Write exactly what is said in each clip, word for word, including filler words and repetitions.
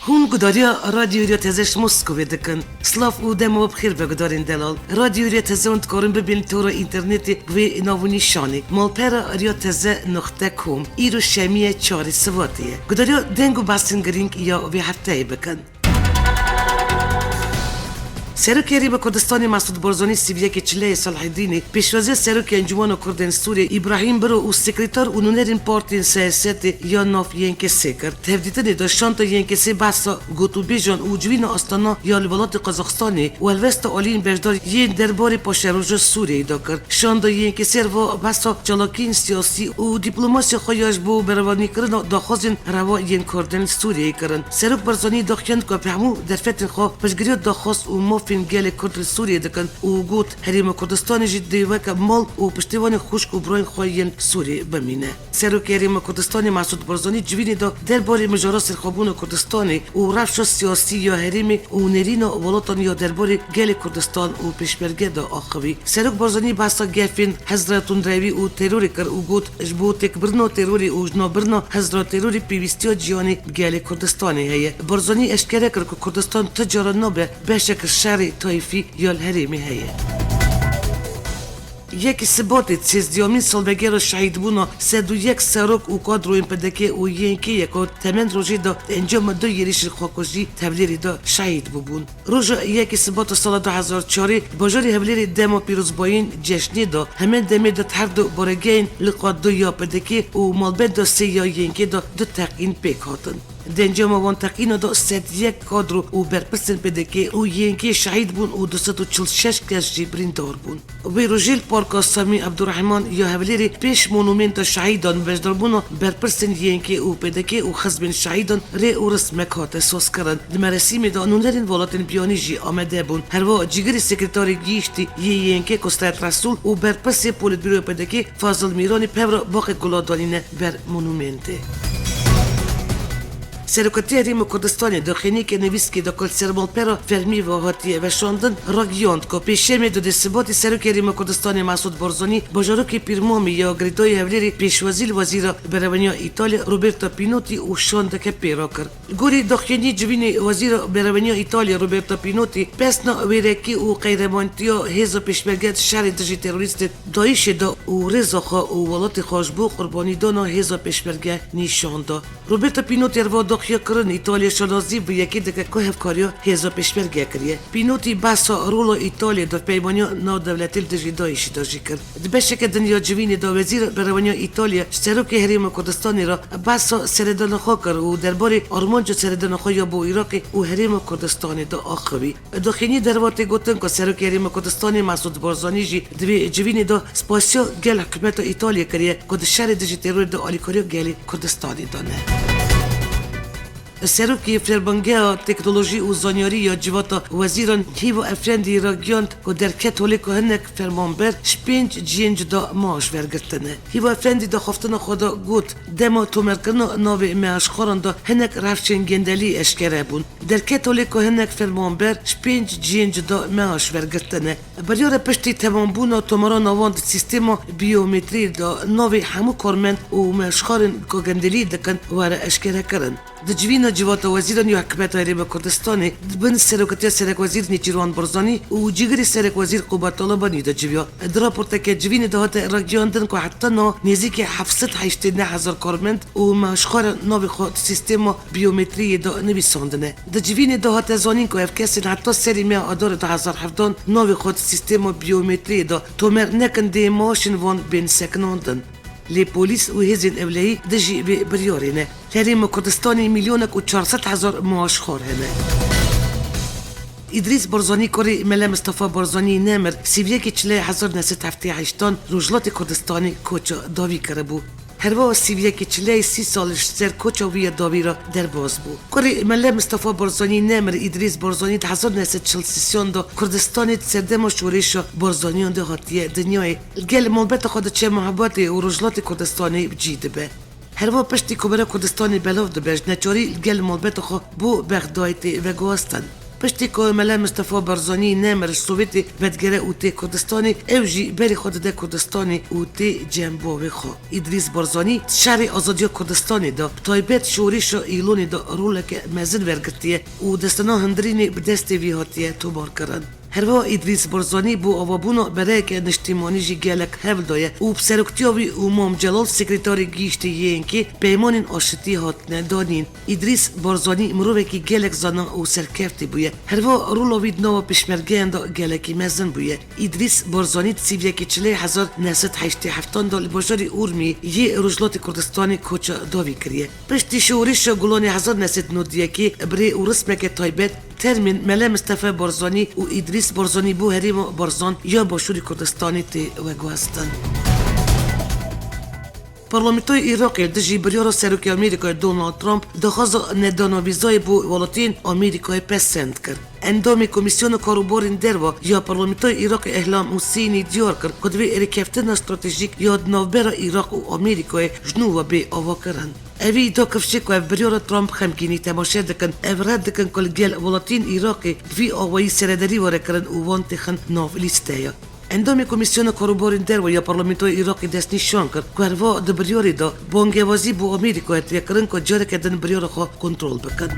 Hûn gudariya Radyo Riya Teze ji Moskovê dikin. Silav û dema we bi xêr be gudarên delal. Radyo Riya Teze hûn dikarin bibên tora înternetê bi vê nav û nîşanê: Malpera Riya Teze noqte com. Îro şemiyê çarê Sivatê ye. Gudariya deng û behsên girîng ya vê hefteyê bikin. Serokê Herêma Kurdistanê Mesûd Barzanî sî û yekê çileyê Selahedînê, pêşwaziya Serokê Encûmena Kurdên Sûriyê Îbrahîm Biro û sekreter û nûnerên partiyên siyasetê ya nav Y N K'ê kir. Di hevdîtinê de şanda Y N K'ê behsa gotûbêjan û civîna astana ya li welatê Qazaxistanê û helwesta aliyên beşdar yên derbarê paşeroja Sûriyeyê de kir. Şanda Y N K'ê ser va behsa çalakiyên siyasî û dîplomasiya xwe ya ji bo berevanîkirina daxwazên reva yên Kurdên li Sûriyeyê kirin. Serok Barzanî daxuyand ku bi hemû derfetên xwe piştgiriya daxwaz û mafên gelê Kurd li Sûriyeyê dikin û got, Herêma Kurdistanê jî dê weke mal û piştêvanê xwişk û birayên xwe yên Sûriyê bimîne. Serokê Herêma Kurdistanê Mesûd Barzanî civînê de derbarê mijara serxwebûna Kurdistanê û rewşa siyasî ya herêmê û nêrîna welatan ya derbarê gelê Kurdistan û pêşmerge de axivî. Serok Barzanî behsa gefên hezra tundrewî û terorê kir û got, ji bo têkbirina terorê û jinavbirina hezra terorê pêwîstiya cîhanê bi gelê Kurdistanê heye. Barzanî eşkere kir ku Kurdistan ti cara nabe beşek ji şerê tayfî ya li herêmê heye. Yekê Sibatê, sêzdiyamîn salvegera şehîdbûna sed û yek serok û kadroyên P D K û Y N K'ê ye ku temen rojê de di encama du êrîşên xwekujî di Hewlêrê de şehîd bûbûn. Roja yekê Sibata sala du hezar çarê di bajarê Hewlêrê dema pîrozbayîn ceşnê de, hemen demê de di her du baregehên liqa du ya P D K û malbenda sê ya Y N K'ê de du teqîn pêk hatin. Di encama wan teqîna de sed yek kadro û berpirsên P D K û Y N K'ê şehîd bûn û du sed û çil şeş kes jî birîndar bûn. Wê rojê li Parka Samî Ebdurehman ya Hewlêrê pêş monumenta şehîdan beşdarbûna berpirsên Y N K û P D K û xizmên şehîdan rê û rismek hate sazkirin. Di merasîmê de nûnerên welatên biyanî jî amade bûn. Herwiha cîgirê sekreterê gihîştî yê Y N K Kosret Resûl û berpirsê Polîtbîroya P D K Fazil Mîranî pevra baxê gula danîne ber monûmentê. Serokatiya Herêma Kurdistanê di xênîkê nivîskê de ku li ser malpera fermî ve hatiye veşandin, ragihand ku Pêşemê du dê Sibatê Serokê Herêma Kurdistanê Mesûd Barzanî bajarokê Pîrmamê ya girêdayî Hewlêrê pêşwazî li Wezîra Berevaniya Îtalya Roberto Pinotti û şandeke pê re kir. Li gorî daxuyaniyê civînê Wezîra Berevaniya Îtalya Roberto Pinotti, pesna wêrekî û qehremantiya hêza pêşmerge di şerê dijî terorîstên DAIŞê de û rêza xwe û welatê xwe ji bo qurbanîdana hêza pêşmerge nîşan da. Roberto Pinotti herwiha daxuya kirin, Îtalya şanazî bi yekê dike ku hevkariya hêza pêşmerge kiriye. Pinotti behsa rola Îtalyê di peymaniya navdewletî li dijî DAIŞê de jî kir. Di beşeke din ya civînê de Wezîra Berevaniya Îtalya ji Serokê Herêma Kurdistanê re behsa seredana xwe kir û derbarê armanca seredana xwe ya bo Iraqê û Herêma Kurdistanê de axivî. Daxuyaniyê de herwiha tê gotin ku Serokê Herêma Kurdistanê Mesûd Barzanî jî di vê civînê de spasiya gel hikûmeta Îtalyê kiriye ku di şerê dijî terorê de alîkariya gelê Kurdistanê dane. Serokê Fermangeha Teknolojî û Zanyarî ya Civata Wezîran Hîvo Efendî ragihand ku derket holê ku hinek fermanber ji pênc cihên cuda maaş wergirtine. Hîvo Efendî di axaftina xwe de got, dema tomarkirina navê meaşxwaran de hinek rewşên gendelî eşkere bûn. Derket holê ku hinek fermanber ji pênc cihên cuda meaş wergirtine. Biryar e piştî temambûna tomara navan di sîstema biyometriyê de navê hemû karmend û meaşxwarên ku gendelî dikin were eşkerekirin. Di civîna Civata Wezîran ya Hikûmeta Herêma Kurdistanê, di bin serokatiya Serekwezîr Nêçîrwan Barzanî û cîgirê Serekwezîr Qubat Talebanî de civiya. Di raporteke civînê de hate ragihandin ku heta niha nêzîkî heft sed heştê neh hezar karmend û meaşxwar navê xwe di sîstema biyometriyê de nivîsandine. Di civînê de hate zanîn ku ev kesên heta serê meha Adarê du hezar hevdan navê xwe di sîstema biyometriyê de tomer nekin dê maaşên wan bên sekinandin. Lê polîs û hêzên ewlehî dijî vê biryarê ne. Herêma Kurdistanê milyonek û çar sed hezar maaşxwar hene. Îdrîs Barzanî, kurê Mele Mistefa Barzanî Nemir, sî û yekê Çileyê hezar neh sed heftê heştan Rojhilatê Kurdistanê koça dawî kiribû. Herwiha sî û yekê Çileyê sî sal ji ser koça wî ya dawî re derbas bû. Kurê Mele Mistefa Barzanî Nemir, Îdrîs Barzanî, di hezar neh sed çil sêyan de Kurdistanê di serdema şorêşa Barzaniyan de hatiye dinyayê. Li gel malbeta xwe diçe Mehabadê û Rojhilatê Kurdistanê bi cî dibe. Herwiha piştî Komara Kurdistanê belav dibe, ji neçarî li gel malbeta xwe bo Bexdayê tê veguhastin. Piştî ku Mele Mistefa Barzanî nemir ji Sovyetê vedigere û tê Kurdistanê, ew jî berê xwe dide Kurdistanê û tê cem bavê xwe. Îdrîs Barzanî şerê azadiya Kurdistanê de, bi taybet şorîşa Îlonê de roleke mezin wergirtiye û destana hundirînê bi destê vî hatiye tomarkirin. Herwiha Îdrîs Barzanî bo avabûna bereyeke niştîmanî jî gelek hewl daye û bi seroktiya wî û Mam Celal, sekreterê gihîştê Y N K'ê, peymanên aşitiyê hatine danîn. Îdrîs Barzanî mirovekî gelek zana û serkeftî bûye. Herwiha rola wî di nava pêşmergeyan de gelekî mezin bûye. Îdrîs Barzanî di sîviyekê çilê hezar neh sed heştê heftan de li bajarê Urmiyê yê Rojhilatê Kurdistanê koça dawî kiriye. Piştî şorîşa Gulanê hezar neh sed nod û yekê, birê û rismeke taybet, termên Mele Mistefa Barzanî û Îdrîs Barzanî bo herêma Barzan ya Başûrê Kurdistanê tê veguhestin. Parlamentoyê Iraqê li dijî biryara Serokê Amerîkayê Donald Trump daxwaza nedana vîzayê bo welatiyên Amerîkayê pesend kir. Endamê Komîsyona Karûbarên Derve ya Parlamentoyê Iraqê Ehlam Husênî diyar kir ku divê rêkeftina stratejîk ya di navbera Iraq û Amerîkayê ji nû ve bê avakirin. Evî da kifşê ku ev biryara Trump xemgînî temaşe dikin, ev red dikin ku li gel welatiyên Iraqê bi vî awayî serederî were kirin û wan têxin nav lîsteya. Endamê Komîsyona Karûbarên Derve ya Parlamentoya Iraqê destnîşan kir ku herva di biryarê de bangewazî bo Amerîkayê tê kirin ku careke din biryara xwe kontrol bikin.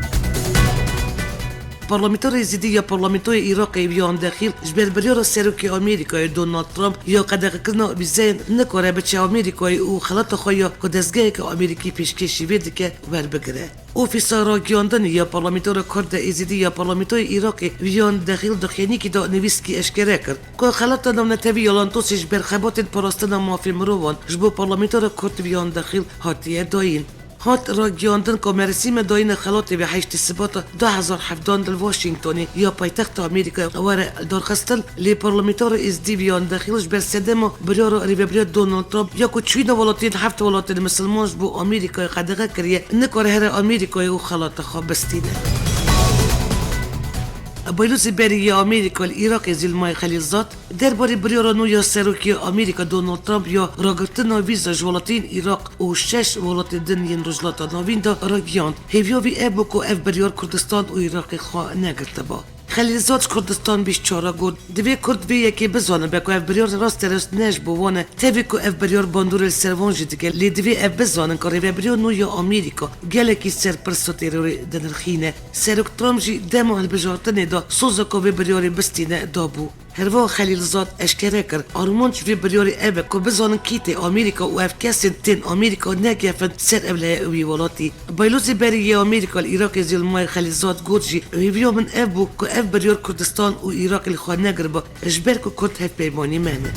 Parlamentoyê Êzidî ya Parlamentoya Iraqê Viyan Dexîl ji ber biryara Serokê Amerîkayê Donald Trump ya qedexekirina vîzeyên nikare biçe Amerîkayê û xelata xwe ya ku dezgeheke Amerîkî pêşkêşî vê dike werbigire. Ofîsa Ragiyandinê ya Parlamentoya Kurd ê Êzidî ya Parlamentoya Iraqê Viyan Dexîl di xênîkî de nivîskî eşkere kir ku xelata navnetewî ya Lantosê ji ber xebatên parastina mafê mirovan ji bo Parlamentoya Kurd Viyan Dexîl hatiye dayîn. Hat ragiyandin ku merasîma dayîna xelatê bi heştê Sibata du hezar hevdan di li Washingtonê ya paytexta Amerîkayê were darxistin, lê Parlamentoya Êzidî Viyan Dexîl ji ber sedema biryara rêvebiriya Donald Trump ya ku çûyîna welatiyên heft welatên misilman ji bo Amerîkayê qedexe kiriye, nikare here Amerîkayê û xelata xwe bistîne. Baylozê berî yê Amerîka li Iraqê Zilmay Xelîlzad derbarê biryara nû ya Serokê Amerîka Donald Trump ya ragirtina vîza ji welatiyên Iraq û şeş welatên din yên Rojhilata Navîn de ragihand. Hêviya wî ev bû ku ev biryar Kurdistan û Iraqê xwe negirtiba. Xelîlzad ji Kurdistan bîst çar re got, divê Kurd vê yekê bizanibe ku ev biryar rasterast ne ji bo wan e, tevî ku ev biryar bandorê li ser wan jî dike, lê divê ev bizanin ku rêvebiriya nû ya Amerîka gelekî ser pirsa terorê dinirxîne. Serok Trump jî dema hilbijartinê de soza ku vê biryarê bistîne dabû. Herwiha Xelîlzad eşkere kir, armanc vê biryarê ev e ku bizanin kî tê Amerîka û ev kesên tên Amerîka negefin ser ewleya wî welatî. Baylozê berî yê Amerîka li Iraqê Zilmay Xelîlzad got jî, hêviya min ev bû ku ev biryar Kurdistan û Iraqê li xwe negiriba, ji ber ku Kurd hevpeymanî me ne.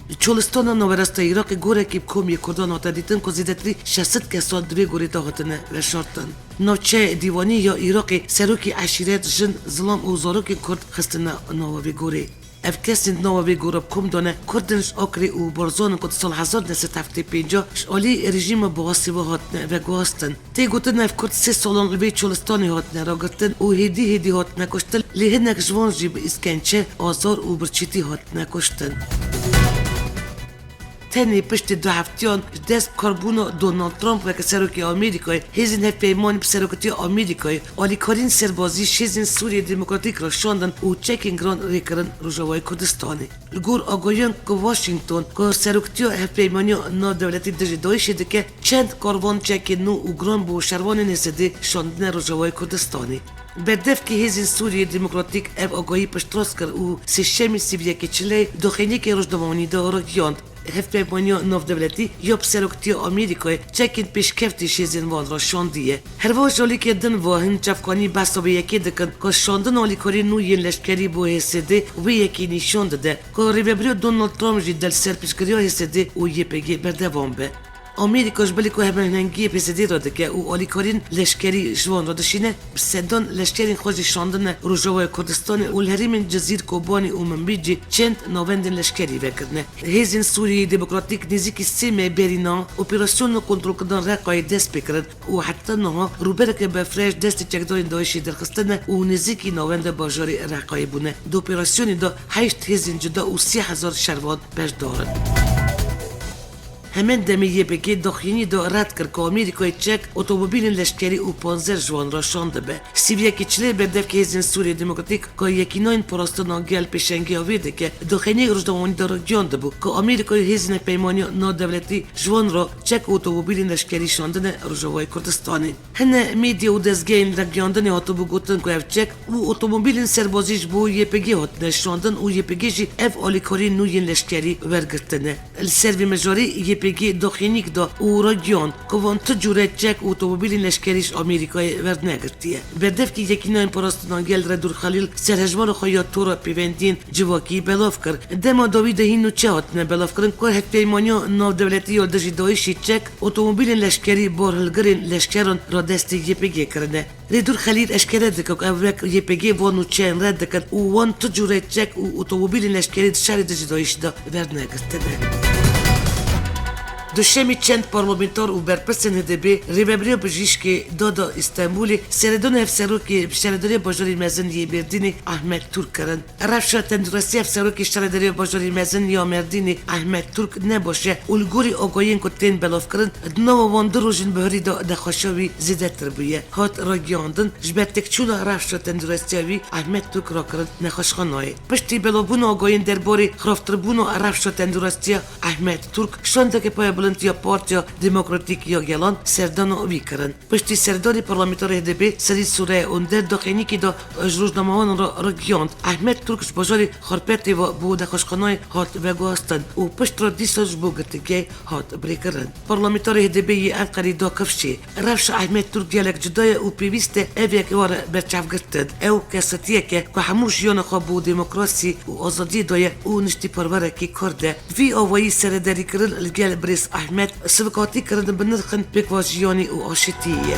Li Çolistana Nawerasta Iraqê gorekî bi komiyê Kurdan hate dîtin ku zêdetirî şeş sed kesan di vê gorê de hatine veşartin. Navçeyê Dîwanî ya Iraqê serokî eşîret, jin, zilam û zarokên Kurd xistine nava vê gorê. Ev kesên di nava vê gora bi kom de ne, Kurd in ji Akrê û Barzan in ku di sal hezar neh sed heftê pênc ji alî rejîma Baasê ve hatine veguhastin. Tê gotin ev Kurd sê salan li vê çolistanê hatine ragirtin û hêdî hêdî hatine kuştin, lê hinek ji wan jî bi îskençe, azar û birçîtî hatine kuştin. Tenê piştî du heftiyan ji dest bikarbûna Donald Trump weke serokê Amerîkayê, hêzên hevpeymanî bi serokatiya Amerîkayê alîkarîn serbazî ji hêzên Sûriyê Demokratîk re şandin û çekên giran rê kirin Rojavayê Kurdistanê. Li gor agahiyan ku Washington ku serokatiya hevpeymaniya navdewletî dijî DAIŞê dike, çend karvan çekên nû û giran bo şervanên Êzidî şandine Rojavayê Kurdistanê. Berdevkê Hêzên Sûriyê Demokratîk ev agahî piştrast kir û sêşemê sîviyekê çileyê daxeyniyekê rojnamewanî de ragihand. Hevpeymaniya navdewletî ya bi seroktiya Amerîkayê çekên pêşkeftî ji hêzên wan re şandiye. Herwiha ji alîkê din ve hin çavkanî behsa vê yekê dikin ku şandina alîkariyên nû yên leşkerî bo H S D wê yekê nîşan dide ku rêvebiriya Donald Trump jî dê li ser piştgiriya H S D û Y P G berdewam be. Amerîka ji bilî ku hevmenhengiyê P S D re dike û alîkariyên leşkerî ji wan re dişîne, bi sedan leşkerên xwe jî şandine Rojavayê Kurdistanê û li herêmên Cizîr, Kobanê û Minbicê çend navendên leşkerî vekirine. Hêzên Sûriyeyê Demokratîk nêzîkî sê meh berî niha operasyona kontrolkirina Reqayê dest pê kirin û heta niha rûbereke berfireh ji destê çekdarên DAIŞê derxistine û nêzîkî navenda bajarê Reqayê bûne. Di operasyonê de heşt hêzên cuda û sê hezar şervan beşdar in. Hemen demê Y P G daxuyanî da red kir ku Amerîkayê çek, otomobîlên leşkerî û panzer ji wan re şandibe. Sîviyekî çilê berdevkê Hêzên Sûriyê Demokratîk ku Yekînayên Parastina Gel pêşengiya vê dike, daxuyaniyek rojnamewanî de ragihiyandibû ku Amerîkayê hêzên hevpeymaniya navdewletî ji wan re çek û otomobîlên leşkerî şandine Rojavayê Kurdistanê. Hine medya û dezgehên ragihandinê hatibû gotin ku ev çek û otomobîlên serbazî ji bo Y P G hatine şandin û Y P G jî ev alîkariyên nû yên leşkerî wergirtine. Li ser vê mijarê Y P G daxuyaniyek da û ragihand ku van tu cure çek û otomobîlên leşkerî ji Amerîkayê wernegirtiye. Berdevkê Yekînayên Parastina Gel Redûr Xelîl ser hejmara xwe ya tora pêvendiyên civakî belav kir. Dema dawî de hîn nûçe hatine belavkirin ku hevpeymaniya navdewletî ya dijî DAIŞ'ê çek, otomobîlên leşkerî, barhilgirên leşkeran radestî Y P G kirine. Redûr Xelîl eşkere dike ku ev wek Y P G van nûçeyên red dikin û wan tu cure çek û otomobîlên leşkerî di şerê dijî DAIŞ'ê de wernegirtine. Duşemî çend parlamenter û berpirsên H D P rêveberiya bijîşkê Dada Îstenbûlê seredana hevserokê şaredariya bajarê mezin yê Mêrdînê Ahmet Turk kirin. Rewşa tenduristiya hevserokê şaredariya bajarê mezin ya Mêrdînê Ahmet Turk ne baş e û li gorî agahiyên ku tên belavkirin, di nava van du rojên bihurî de nexweşiya wî zêdetir bûye. Hat ragihandin, ji ber têkçûna rewşa tenduristiya wî Ahmet Turk rakirin nexweşxanayê. Piştî belavbûna agahiyên derbarê xirabtirbûna rewşa tenduristiya Ahmet Turk, şandeke payebilind ya Partiya Demokratîk ya Gelan serdana wî kirin. Piştî serdanê parlamenterê H D P Serî Sûre Onder daxuyaniyekê de ji rojnamewanan re ragihand, Ahmet Turk ji bajarê Xarpêtê ve bo nexweşxanayê hat veguhastin û piştre dîsa ji bo girtîgehê hat birêkirin. Parlamenterê H D P yê Enqerê da kifşê. Rewşa Ahmet Turk gelek cuda ye û pêwîst e ev yek were berçavgirtin. Ew kesetiyek e ku hemû jiyana xwe bo demokrasî û azadiyê daye û niştî parverekî kurd e. Vî awayî serederîkirin li gel birêz Ahmet sivikatî kirin bi nirxên pêkva jiyanî û aşitiyê ye.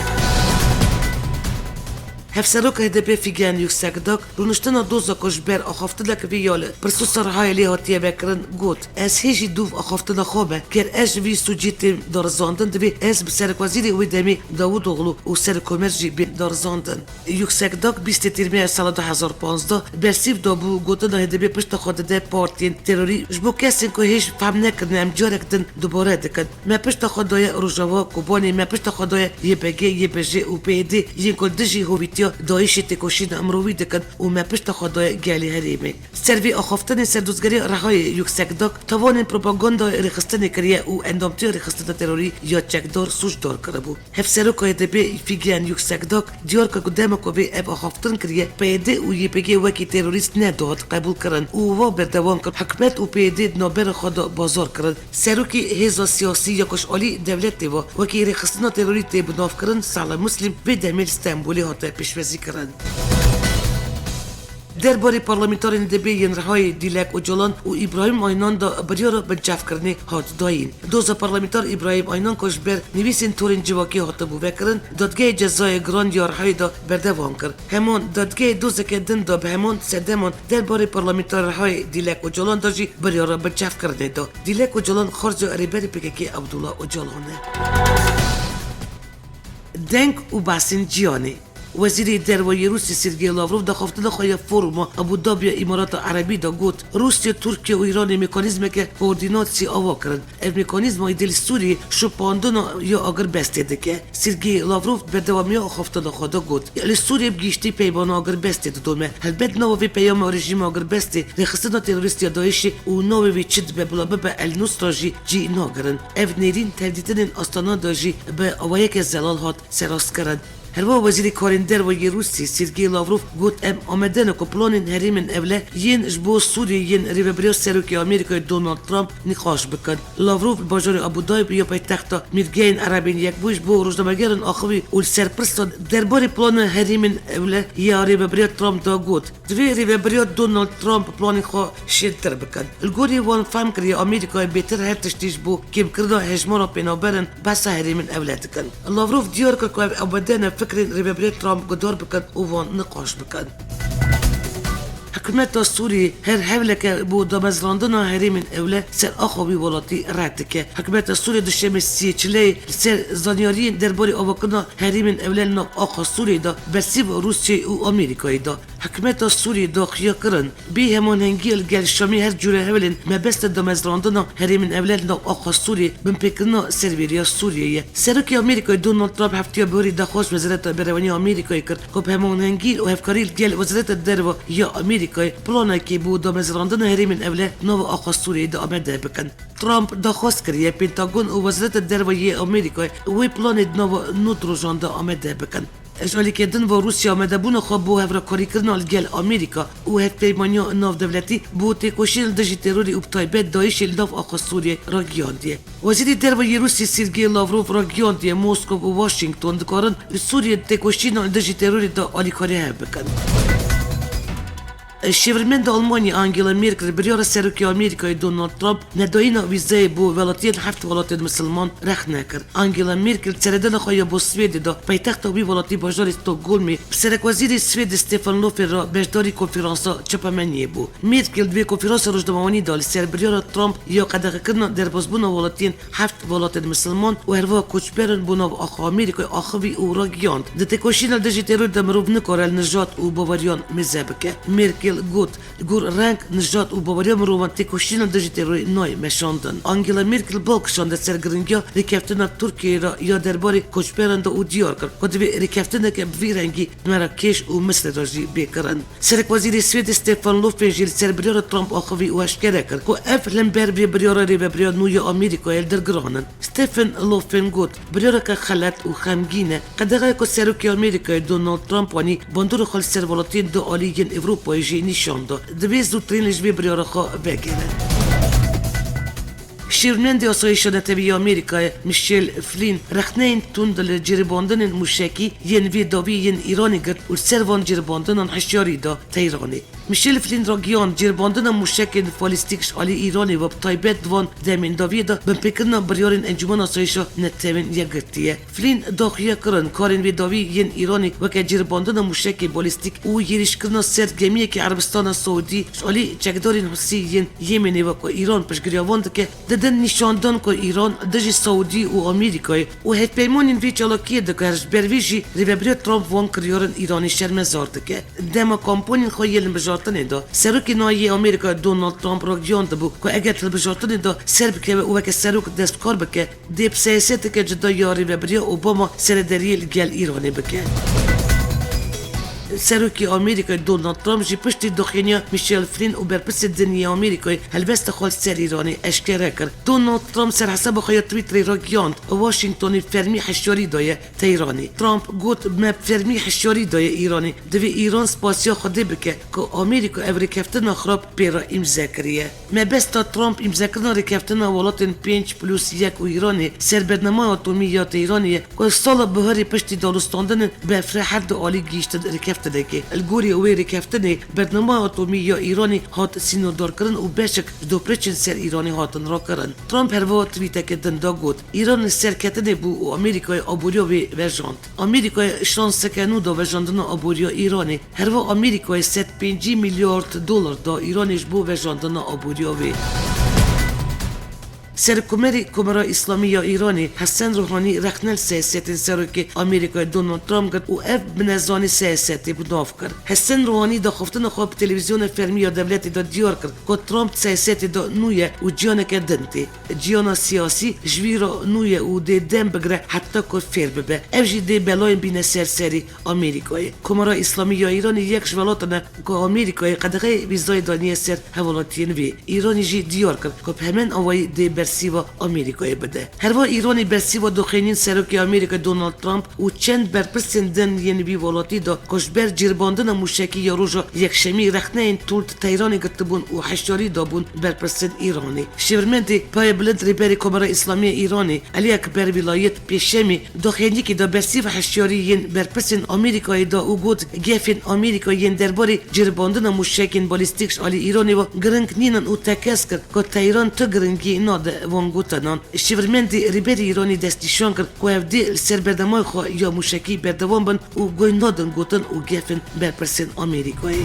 Hevseroka H D P Figen Yüksekdağ rûniştina doza ku ji ber axaftineke vê ya li Pirsûsa Rihayê lê hatiye vekirin, got, Ez hê jî dûv axaftina xwe me. Ger ez ji vî sûcê têm darizandin, divê ez bi serekwezîrê wê demê Davutoglu û serekomer jî bên darizandin. Yüksekdağ bîstê Tîrmeya sala du hezar panzdeh bersîv dabû gotina H D P pişta xwe dide partiyên terorî ji bo kesên ku hêj fehm nekirine em carek din dubare dikin. Me pişta xwe daye Rojava, Kobanê, me pişta xwe daye Y P G, Y P J û P Y D yên ku dijî hovîtiya DAIŞ'ê têkoşîna mirovî dikin û me pişta xwe daye gelê herêmê. Ser vê axaftinê serdozgeriya Rihayê Yüksekdağ tawanên propagandayê rêxistinê kiriye û endamtiya rêxistina terorî ya çekdar sûcdar kiribû. Hevseroka H D P Figen Yüksekdağ diyar kir ku dema ku vê ev axaftin kiriye, P Y D û Y P G wekî terorîst nedihat qebûlkirin û wa berdewam kir, hikûmet û P Y D di navbera xwe de bazar kirin. Serokê hêza siyasî ya ku ji alî dewletê ve wekî rêxistina terorî tê binavkirin, Salih Muslim vê demê li Stenbolê hate pêşwazîkirin. Derbarê parlamenterên D P yên Rihayê Dilek Ocalan û Îbrahîm Aynan de biryara binçavkirinê hat dayîn. Doza parlamenter Îbrahîm Aynan ku ji ber nivîsên torên civakî hatibû vekirin, Dadgehê Cezayê Giran ya Rihayê de berdewam kir. Heman dadgehê dozeke din de bi heman sedeman derbarê parlamenter Rihayê Dilek Ocalan de jî biryara binçavkirinê da. Dilek Ocalan xwarza rêberê P K K Abdullah Ocalan e. Deng û behsên cîhanê. Wezîrê Derve yê Rûsya Sergey Lavrov daxaftina xwe ya foruma Abu Dhabi ya Îmarata Erebî de got, Rûsya, Tirkiye û Îranê mekanîzmeke koordînasyê ava kirin. Ev mekanîzma êdî li Sûriyê şopandina ya agirbestê dike. Sergey Lavrov berdewamiya axaftina xwe de got, Li Sûriyê bi giştî peymana agirbestê didome. Helbet nava vê peyama rejîma agirbestê, rêxistina terorîst ya DAIŞ'ê û navê wê çi dibe bila bibe El Nusra jî cî nagirin. Ev nêrîn tevdîtinên Astana de jî bi awayeke zelal hat serastkirin. Herwiha Wezîrê Karên Derve yê Rûsî Sergey Lavrov got, Em amade ne ku planên Herêmên Ewle yên ji bo Sûriyê yên rêvebiriya serokê Amerîkayê Donald Trump nîqaş bikin. Lavrov li bajarê Abu Dhabi ya paytexta Mîrgehên Erebên Yekbûyî ji bo rojnamegeran axivî û li ser pirsa derbarê plana Herêmên Ewle ya rêvebiriya Trump de got, Divê rêvebiriya Donald Trump planên xwe şêntir bikin. Li gorî wan fehm kiriye Amerîkayê bêtir her tiştî ji bo kêmkirina hejmara pênaberan behsa Herêmên Ewle dikin. Lavrov diyar kir ku ev amade ne fikrên rêvebirê Trump guhdar bikin û wan niqaş bikin. Hikûmeta Sûriyê her hewleke bo damezrandina Herêmên Ewle ser axa wî welatî red dike. Hikûmeta Sûriyê duşemê siyê çileyê li ser zanyariyên derbarê avakirina Herêmên Ewle li nav axa Sûriyê de bersîv Rûsyayê û Amerîkayê da. Hikûmeta Sûriyê daxuya kirin, bê hemanhengî li gel Şamê her cûre hewlên mebesta damezrandina herêmên ewle li nav axa Sûriyê binpêkirina serwêriya Sûriyê ye. Serokê Amerîkayê Donald Trump heftiya bihurî daxwaz Wezareta Berevanî ya Amerîkayê kir ku bi hemanhengî û hevkarî li gel Wezareta Derve ya Amerîkayê planekê bo damezrandina herêmên ewle nava axa Sûriyeyê de amade bikin. Trump daxwaz kiriye Pentagon û Wezareta Derve yê Amerîkayê wê planê di nava nod rojan de amade bikin. Ji alîkê din ve Rûsya amadebûna xwe bo hevrekarîkirina li gel Amerîka û hevpeymaniya navdewletî bo têkoşîn li dijî terorê û bi taybet DAIŞê li nav axa Sûriyê ragihandiye. Wezîrê Derve yê Rûsya Sergey Lavrov ragihandiye Moskow û Washington dikarin li Sûriyê di têkoşîna li dijî terorê de alîkarî hev bikin. Şêwirmenda Almanyê Angela Merkel biryara Serokê Amerîkayê Donald Trump nedayîna vîzeyê bo welatiyên heft welatên misilman rexne kir. Angela Merkel seredana xwe ya bo Swêdê de paytexta wî welatî bajarê Stockholmê bi serekwezîrê Swêdê Stefan Löfven re beşdarî konferansa çapemeniyê bû. Merkel di vê konferansa rojnamewanî de li ser biryara Trump ya qedexekirina derbasbûna welatiyên heft welatên misilman û herwiha koçberan bo nav axa Amerîkayê axivî û ragihand, di têkoşîna dijî terorê de mirov nikare li nijad û baweriyan mêze bike. Merkel got, Li gor reng, nijad û baweriya mirovan têkoşîna dijî terorê nayê meşandin. Angela Merkel bal kişande ser giringiya rêkeftina Tirkiyeyê re ya derbarê koçberan de û diyar kir ku divê rêkeftineke bi vî rengî di Merakêş û Misrê re jî bê kirin. Serekwezîrê Swêdê Stefan Löfven jî li ser biryara Trump axivî û eşkere kir ku ev li hember vê biryara rêvebiriya nû ya Amerîkayê li dir giran in. Stefan Löfven got, Biryareke xelet û xemgîn e. Qedexeyê ku Serokê Amerîkayê Donald Trump anî, bandora xwe li ser welatiyên du alî yên Ewropayê jî nîşan da. Divê zûtirîn li ji vê biryara xwe vegerin. Şêwirmendê Asayişa Netewî ya Amerîkayê Michael Flynn rexneyên tund li ceribandinên mûşekî yên vê dawî yên Îranê girt û li ser van ceribandinan hişyarî da Tehranê. Michael Flynn ragihand, ceribandina mûşekên balîstîk ji alî Îranê ve bi taybet di van demên dawiyê de binpêkirina biryarên Encûmena Asayişa Netewên Yekgirtî ye. Flynn daxuya kirin, karên vê dawî yên Îranê weke ceribandina mûşekê balîstîk û êrîşkirina ser gemiyekî Erebistana Saûdî ji alî çekdarên Husî yên Yemênê ve ku Îran piştgiriya wan dike, didin nîşandan ku Îran dijî Saûdî û Amerîkayê û hevpeymanên vê çalakiyê dikar, ji ber vê jî rêvebiriya Trump van kiryarin Îranê şermezar dike. Dema kampanyên xwe yê hilbijartinê de, Serokê nayê yê Amerîkayê Donald Trump ragihiyandibû ku eger di hilbijartinê de ser bikeve û weke serok dest bi kar bike, dê bi siyaseteke cuda ya rêvebiriya Obama serederiyê li gel Îranê bike. Serokê Amerîkayê Donald Trump jî piştî daxuyaniya Michael Flynn û berpirsên din yê Amerîkayê helwesta xwe li ser Îranê eşkere kir. Donald Trump ser hesaba xwe ya Twitterê ragihand, Washingtonê fermî hişyarî daye Tehranê. Trump got, Me bi fermî hişyarî daye Îranê. Divê Îran spasiya Xwedê bike ku Amerîka ev rêkeftina xirab pê re îmze kiriye. Mebesta Trump îmzekirina rêkeftina welatên pênc plus yek û Îranê ser bernamaya atomî ya Tehranê ye ku sala biharê piştî danûstandinên berfireh her du alî gihîştin rêkeftinekê. Li gorî wê rêkeftinê bernamaya atomî ya Îranê hat sînordarkirin û beşek ji dopirçên ser Îranê hatin rakirin. Trump herwiha twîteke din da got, Îran li serketinê bû û Amerîkayê aboriya wê vejand. Amerîkayê şanseke nû da vejandina aboriya Îranê. Herwiha Amerîkayê sed pêncî milyard dolar da Îranê ji bo vejandina aboriya wê. Serokkomarê Komara Îslamî ya Îranê Hesen Ruhanî rexne li siyasetên Serokê Amerîkayê Donald Trump girt û ev bi nezanî siyasetê bi nav kir. Hesen Ruhanî daxiftina xwe bi televîzyona fermî ya dewletê de diyar kir ku Trump di siyasetê de nû ye û ciyaneke din tê. Ciyana siyasî ji wî re nû ye û dê dem bigire heta ku fêr bibe. Ev jî dê belayên bîne ser serî Amerîkayê. Komara Îslamî ya Îranê yek ji welatan e ku Amerîkayê qedexeyê vîzayê daniye ser hevwelatiyên wê. Îranê jî diyar kir ku bi hemen awayî dê bersîva Amerîkayê bide. Herwiha Îranê bersîva doxînên Serokê Amerîkayê Donald Trump û çend berpirsên din yên wî welatî da ku ji ber ceribandina mûşekî ya roja Yekşemî rexneyên tund Tehranê girtibûn û hişyarî dabûn berpirsên Îranê. Şêwirmendê payê bilind Rêberê Komara Îslamî ya Îranê Elî Ekber Vîlayet pêşemê daxuyaniyekê da bersîva hişyarî yên berpirsên Amerîkayê da û got, Gefên Amerîka yên derbarê ceribandina mûşekên balîstîk ji alî Îranê ve giring nînin û tekez kir ku Tehran tu giringî nade van gotinan. Şêwirmendê Rêberê Îranê destnîşan kir ku ev dê li ser bernameyê xwe ya mûşekî berdewam bin û guh nadin gotin û gefên berpirsên Amerîkayê.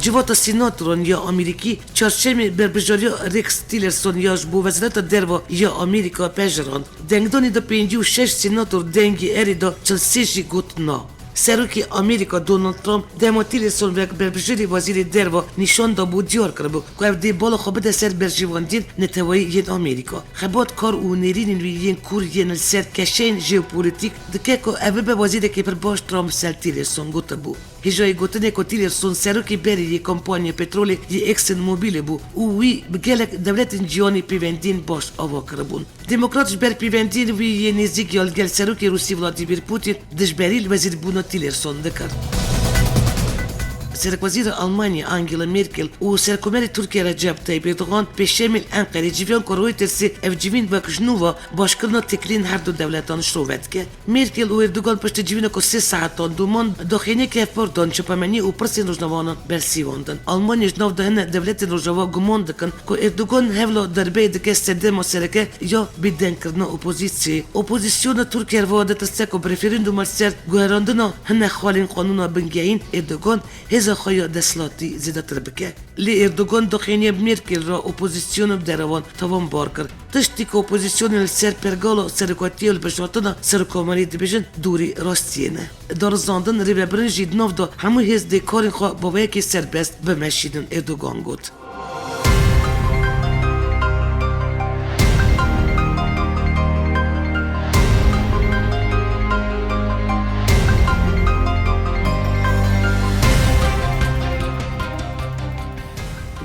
Civata Senatoran ya Amerîkî çarşemê berbijariya Rex Tillerson ya ji bo Wezareta Derve ya Amerîka pejirand. Dengdanê de pêncî û şeş senator dengê erê da, çil sê jî got na. Serokê Amerîka Donald Trump dema Tillerson wek berbijêrê wezîrê derve nîşan dabû diyar kiribû ku ew dê bala xwe bide ser berjewendiyên neteweyî yên Amerîka. Xebat, kar û nêrînên wî yên kûr yên li ser keşeyên jeopolîtîk dike ku ev bibe wezîrekî pir baş Trump ser Tillerson gotibû. Hêjayî gotinê ku Tillerson serokê berê yê kompanya petrolê yê ExxonMobilê bû û wî bi gelek dewletên cîhanê pêwendiyên baş ava kiribûn. Demokrat ji ber pêwendiyên wî yê nêzîk ya li gel serokê Rûsî Vladimir Putin dijberî li wezîrbûna Tillerson dikir. Serekwezîra Almanyê Angela Merkel û Serkomerê Tirkiye Recep Tayyip Erdogan pêşemê li Enqerê civiyan ku Reutersê ev civîn wek ji nû ve başkirina têkiliyên her du dewletan şirove dike. Merkel û Erdogan piştî civîneke sê saetan doman daxuyaniyeke hevpar dan çapemeniyê û pirsên rojnamevanan bersivandin. Almanya ji nav de hine dewletên Rojava guman dikin ku Erdogan hewla derbeyê dike sedema sereke ya bêdengkirina opozîsyayê. Opozîsyona Tirk herwiha ditirse ku bi referanduma li ser guherandina hine xalên qanûna bingehîn Erdogan hêza xwe ya desthilatî zêdetir bike. Lê Erdogan daxuyaniya Merkel re opozîsyona bi derewan tawanbar kir. Tiştî ku opozîsyonên li ser pergala serokatiya hilbijartina serokkomariyê dibêjin dorê rastiyê ne. Darizandin, rêvebirin jî di nav de hemû hêz dê karên xwe bi weyekê serbest bimeşînin, Erdogan got.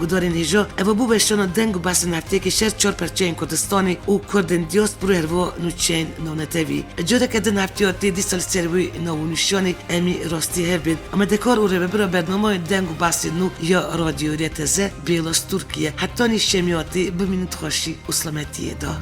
Gudarên hêja, ev bû weşana deng û behsên hefteyekê ji her çar perçeyên Kurdistanê û Kurdên diasporayê, herwiha nûçeyên navnetewî. Careke din hefteya tê dîsa li ser wê navnîşanê em ê rastî hev bên. Amadekar û rêvebira bernameya deng û behsên nû ya Radyoya T Z, Bêla Stûrkî ye. Hetanî şemiyatê bimînin di xweşî û selametiyê de.